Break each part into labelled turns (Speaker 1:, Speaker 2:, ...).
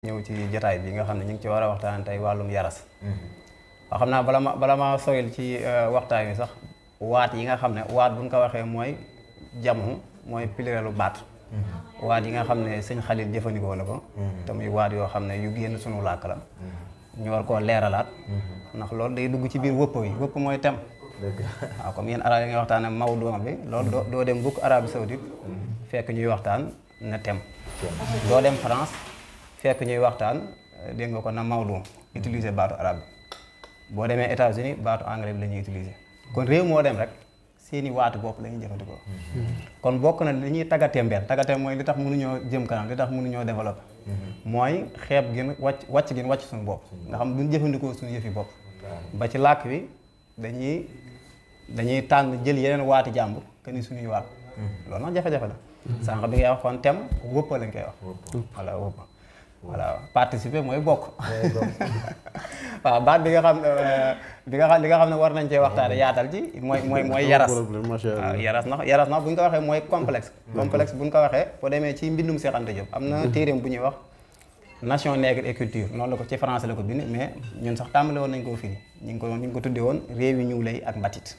Speaker 1: ñëw ci jotaay bi nga xam ne ñu ngi ci war a waxtaan tey wàllum yaras waaw xam naa bala ma soyal ci waxtaan wi sax waat yi nga xam ne waat buñ ko waxee mooy jamu mooy plurielu baat waat yi nga xam ne sëñ Xalil jëfandikoo na ko te muy waat yoo xam ne yu génn sunu làkk la ñu war koo leeralaat ndax loolu day dugg ci biir wëpp yi wëpp mooy tem waaw comme yéen arab yi nga waxtaan ne mawdu bi loolu doo dem bukk Arabie Saoudite fekk ñuy waxtaan na tem doo dem France fekk ñuy waxtaan dégg nga ko na mawdu utiliser baatu arabe bi boo demee États-Unis baatu anglais bi la ñuy utiliser kon réew moo dem rek seeni waatu bopp la ñuy jëfandikoo kon bokk na li ñuy taggatémbeel mooy li tax mënuñoo jëm kanam li tax mënuñoo développer mooy xeeb gën wàcc gën wàcc suñu bopp nga xam duñ jëfandikoo suñu yëfi bopp ba ci làkk wi dañuy tànn jël yeneen waati jàmbur que ni suñuy waat loolu nag jafe-jafe la sànq bi ngay wax kon tem wëppa lañ koy wax voilà wëppa voilà participer mooy bokk waaw baat bi nga xam li nga xam ne war nañ cee waxtaane yaatal ci mooy yaras waaw yaras nax bu ñu ko waxee mooy complexe bu ñu ko waxee boo demee ci mbindum Cheikh Anta Diop am na téeréem bu ñuy wax nation nègre et culture noonu la ko ci français la ko bind mais ñun sax tàmbale woon nañ koo firi ñu ngi ko tuddee woon réew yi ñuul yi ak mbatit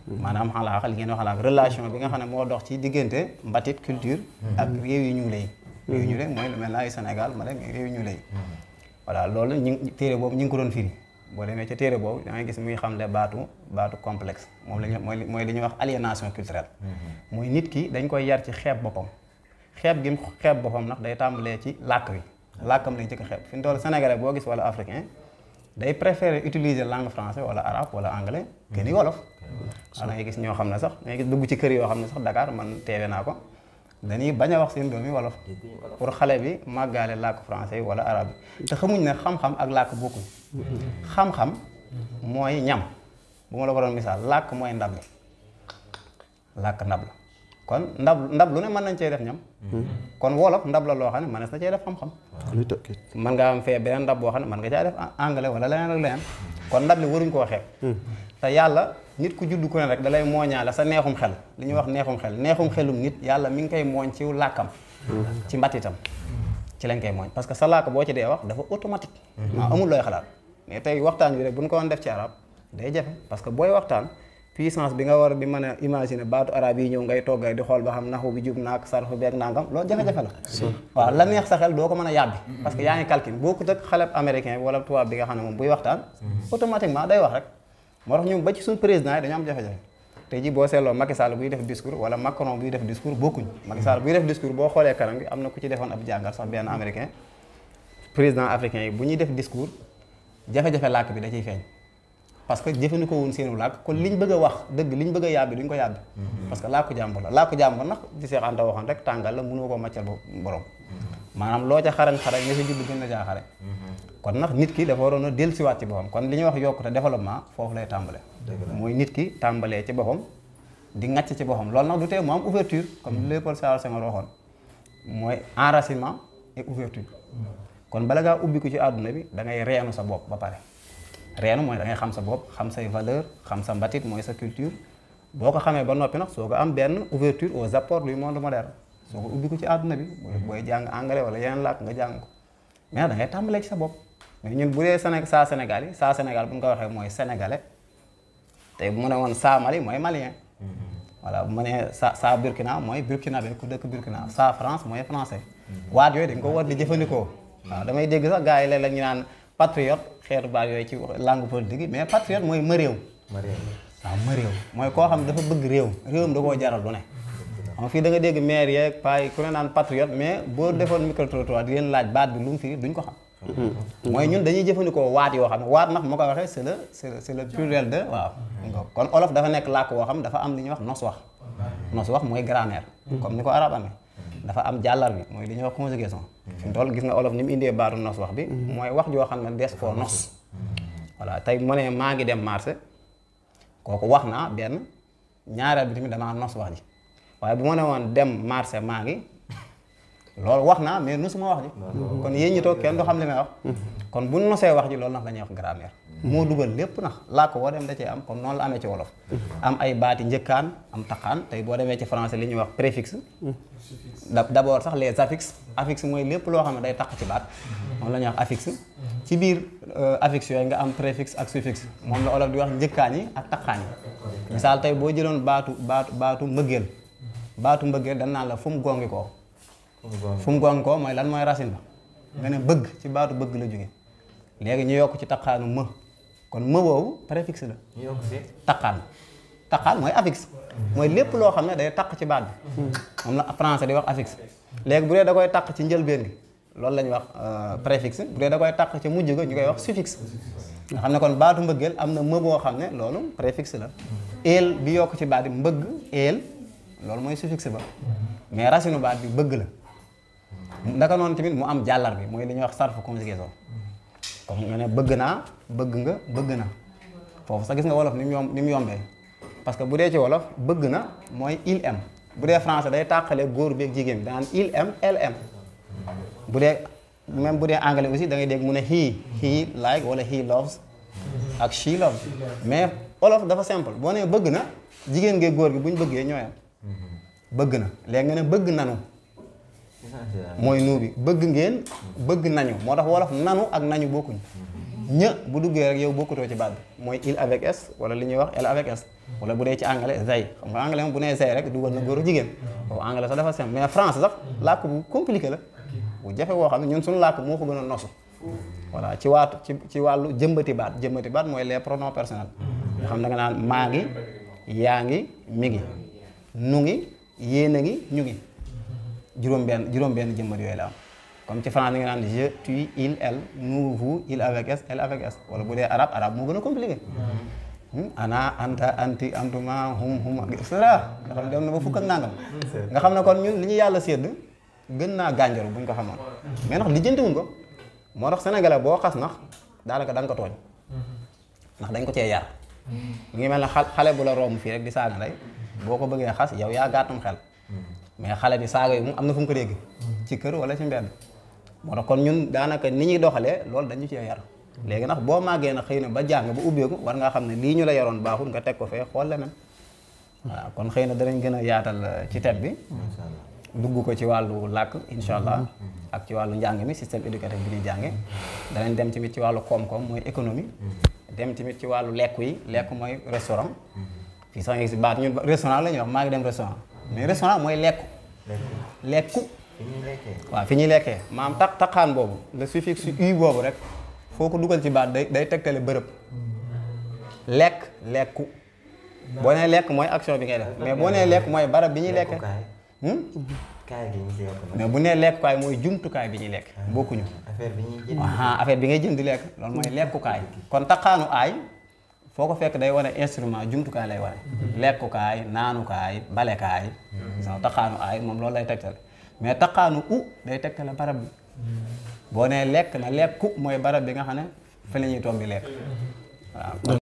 Speaker 1: maanaam xalaa li ngeen wax la relation bi nga xam ne moo dox ci diggante mbatit culture ak réew yi ñuul yi réew ñu mooy lu mel na ay Sénégal ma dem réew ñu lay voilà loolu téere boobu ñu ngi ko doon firi boo demee ca téere boobu da ngay gis muy xam ne baatu complexe moom lañu mooy li ñuy wax aliénation culturelle muy nit ki dañ koy yar ci xeeb boppam xeeb boppam nag day tàmbalee ci làkk wi làkkam lañ jëkk xeeb fi mu toll sénégalais boo gis wala africain day préférer utiliser langue français wala arabe wala anglais que ni wolof da ngay gis ñoo xam ne sax da ngay gis dugg ci kër yoo xam ne sax Dakar man teewe naa ko dañuy bañ a wax seen doom yi wolof pour xale bi màggaale làkk français yi wala arabe bi te xamuñ ne xam-xam ak làkk bokkuñ xam-xam mooy ñam bu ma la ko doon misaal làkk mooy ndab li làkk ndab la kon ndab lu ne mën nañ cee def ñam kon wolof ndab la loo xam ne mënees na cee def xam-xam mën nga am fee beneen ndab boo xam ne mën nga caa def anglais wala leneen ak leneen kon ndab li waruñ koo xeeb te yàlla nit ku judd ku ne rek dalay mooñaale sa neexum xel li ñuy wax neexum xelum nit yàlla mi ngi koy mooñ ci làkkam ci mbatitam ci lañ koy mooñ parce que sa làkk boo ci dee wax dafa automatique waaw amul looy xalaat mais tey waxtaan bi rek bu ñu ko woon def ci arab day jafe parce que booy waxtaan puissance bi nga war di mën a imaginer baatu arab yi ñëw ngay toggay di xool ba xam naxu bi jub naak sarfu beeg nangam loolu jafe-jafe la waaw la neex sa xel doo ko mën a yàbbi parce que yaa ngi calcul bokkut ak xale américain bi wala tubaab bi nga xam ne moom buy waxtaan automatiquement day wax rek moo tax ñun ba ci suñu président yi dañu am jafe-jafe tey ji boo seetloo Macky Sall buy def discours wala Macron buy def discours bokkuñ Macky Sall buy def discours boo xoolee kanam gi am na ku ci defoon ab jàngal sax benn américain président africain yi bu ñuy def discours jafe-jafe làkk bi da ciy feeñ parce que jëfandikoo wuñ seenu làkk kon liñ bëgg a wax dëgg liñ bëgg a yàbbi duñ ko yàbbi parce que làkku jàmbur la làkku jàmbur nag di Seex Anta waxoon rek tàngal la mënoo ko màccal borom maanaam loo ca xarañ nga sa judd gën na caa xare kon nag nit ki dafa waroon a dellusiwaat ci boppam kon li ñuy wax yokkute développement foofu lay tàmbale mooy nit ki tàmbalee ci boppam di ŋàcc ci boppam loolu nag du tee mu am ouverture comme Léopold Sédar Senghor waxoon mooy enracinement et ouverture kon bala ngaa ubbi ko ci àdduna bi da ngay reenu sa bopp ba pare reenu mooy da ngay xam sa bopp xam say valeur xam sa mbatit mooy sa culture boo ko xamee ba noppi nag soo ko am benn ouverture aux apports du monde moderne soo ko ubbi ko ci àdduna bi booy jàng anglais wala yeneen làkk nga jàng ko mais da ngay tàmbalee ci sa bopp mais ñun bu dee Sénégal yi Sénégal bu ñu ko waxee mooy sénégalais tey bu mu ne woon saa Mali mooy malien voilà bu ma nee saa Burkina mooy burkinabé ku dëkk Burkina saa France mooy français waat yooyu dañ ko war di jëfandikoo waaw damay dégg sax gars yi léeg-léeg ñu naan patriote xeetu baat yooyu ci langue politique yi mais patriote mooy mëréew waaw mëréew mooy koo xam dafa bëgg réewam da koo jaral lu ne xam fii da nga dégg maire yeeg paa yi ku ne naan patriote mais boo defoon micro trottoir di leen laaj baat bi lu mu firi duñ ko xam mooy ñun dañuy jëfandikoo waat yoo xam ne waat nag moo ko waxee c'est le pluriel de waaw kon olof dafa nekk làkk woo xam dafa am li ñuy wax nos wax mooy grammaire comme ni ko arab amee dafa am jàllar bi mooy li ñuy wax conjugation fi mu toll gis nga olof ni mu indee baatu nos wax bi mooy wax joo xam ne des koo nos voilà tey mu ne maa ngi dem marché kooku wax naa benn ñaareel bi tamit damaa nos wax ji waaye bu ma ne woon dem marché maa ngi loolu wax naa mais nosuma wax ji kon yéen ñi toog kenn du xam li may wax kon bu nosee wax ji loolu nax la ñuy wax grammaire moo dugal lépp nax làkk woo dem da cee am comme noonu la amee ci wolof am ay baati njëkkaan am taqaan tey boo demee ci français li ñuy wax préfixe d'abord sax les affixes affixes mooy lépp loo xam ne day taq ci baat moom la ñuy wax affixe ci biir affixes yooyu nga am préfixe ak suffixe moom la olof di wax njëkkaan yi ak taqaan yi misaal tey boo jëloon baatu mbëggeel dañ naan la fu mu gongi koo fu mu gongi koo mooy lan mooy racine ba nga ne bëgg ci baatu bëgg la jóge léegi ñu yokk ci taqaanu më kon më boobu préfixe la taqaan mooy affixe mooy lépp loo xam ne day taq ci baat bi moom la français di wax affixe léegi bu dee da koy taq ci njëlbeen gi loolu la ñuy wax préfixe bu dee da koy taq ci mujj ga ñu koy wax suffixe nga xam ne kon baatu mbëggeel am na më boo xam ne loolu préfixe la eel bi yokk ci baat bi mbëgg eel loolu mooy suffixe ba mais racine baat bi bëgg la ndaka noonu tamit mu am jàllar bi mooy li ñuy wax sarfu conjugaison comme nga ne bëgg naa bëgg nga bëgg na foofu sax gis nga wolof ni mu yombee parce que bu dee ci wolof bëgg na mooy il aime bu dee français day tàqale góor bi ak jigéen bi daan il aime elle aime bu dee même bu dee anglais aussi da ngay dégg mu ne he like wala he loves ak she loves mais wolof dafa simple boo nee bëgg na jigéen ngee góor gi bu ñu bëggee ñooyam bëgg na léegi nga ne bëgg nanu mooy nuu bi bëgg ngeen bëgg nañu moo tax wolof nanu ak nañu bokkuñ ñë bu duggee rek yow bokkutoo ci baat bi mooy il avec s wala li ñuy wax elle avec s wala bu dee ci anglais they xam nga anglais moom bu nee they rek dugal na góor jigéen boobu anglais sax dafa simple mais français sax làkk bu compliqué la bu jafe woo xam ne ñun suñu làkk moo ko gën a nosu voilà ci wàllu jëmbati baat mooy les pronoms personnels nga xam da nga naan maa ngi yaa ngi mi ngi nu ngi yéen a ngi ñu ngi juróom benn jëmbat yooyu la am comme ci français nga naan je tu il elle nous vous il avec s elle avec s wala bu dee arabe moo gën a compliqué ana anta anti antuma hum et cetera nga xam ne dem na ba fukk ak nangam nga xam ne kon ñun li ñu yàlla sédd gën naa gànjaru buñ ko xamoon mais ndax lijjantiwuñ ko moo tax sénégalais boo xas nax daanaka da nga ko tooñ ndax dañ ko cee yar li ngi mel ne xale bu la romb fii rek di saaga ndey boo ko bëggee xas yow yaa gàttum xel mais xale bi saaga yi moom am na fu mu ko dégg ci kër wala ci mbedd moo tax kon ñun daanaka ni ñuy doxalee loolu dañu cee yar léegi nag boo màggee na xëy na ba jàng ba ubbeeku war ngaa xam ne lii ñu la yaroon baaxul nga teg ko fee xool leneen waaw kon xëy na danañ gën a yaatal ci thème bi dugg ko ci wàllu làkk incha allah ak ci wàllu njàng mi système éducatif bi ñuy jànge danañ dem tamit ci wàllu koom-koom mooy économie dem tamit ci wàllu lekku yi lekk mooy restaurant fii sax nga gis baat ñun restaurant la ñuy wax maa ngi dem restaurant mais restaurant mooy lekku waaw fi ñuy lekkee maam taqaan boobu le suffixe u boobu rek foo ko dugal ci baat day tegtale bërëb lekku boo nee lekk mooy action bi ngay def mais boo nee lekk mooy barab bi ñuy lekkee mais bu nee lekkukaay mooy jumtukaay bi ñuy lekk bokkuñu affaire bi ngay jënd di lekk loolu mooy lekkukaay kon taqaanu aay foo ko fekk day wane instrument jumtukaay lay wane lekkukaay naanukaay balekaay taqaanu aay moom loolu lay tegtale mais taqaanu u day tegtale barab bi boo nee lekk na lekku mooy barab bi nga xam ne fa la ñuy toog di lekk waaw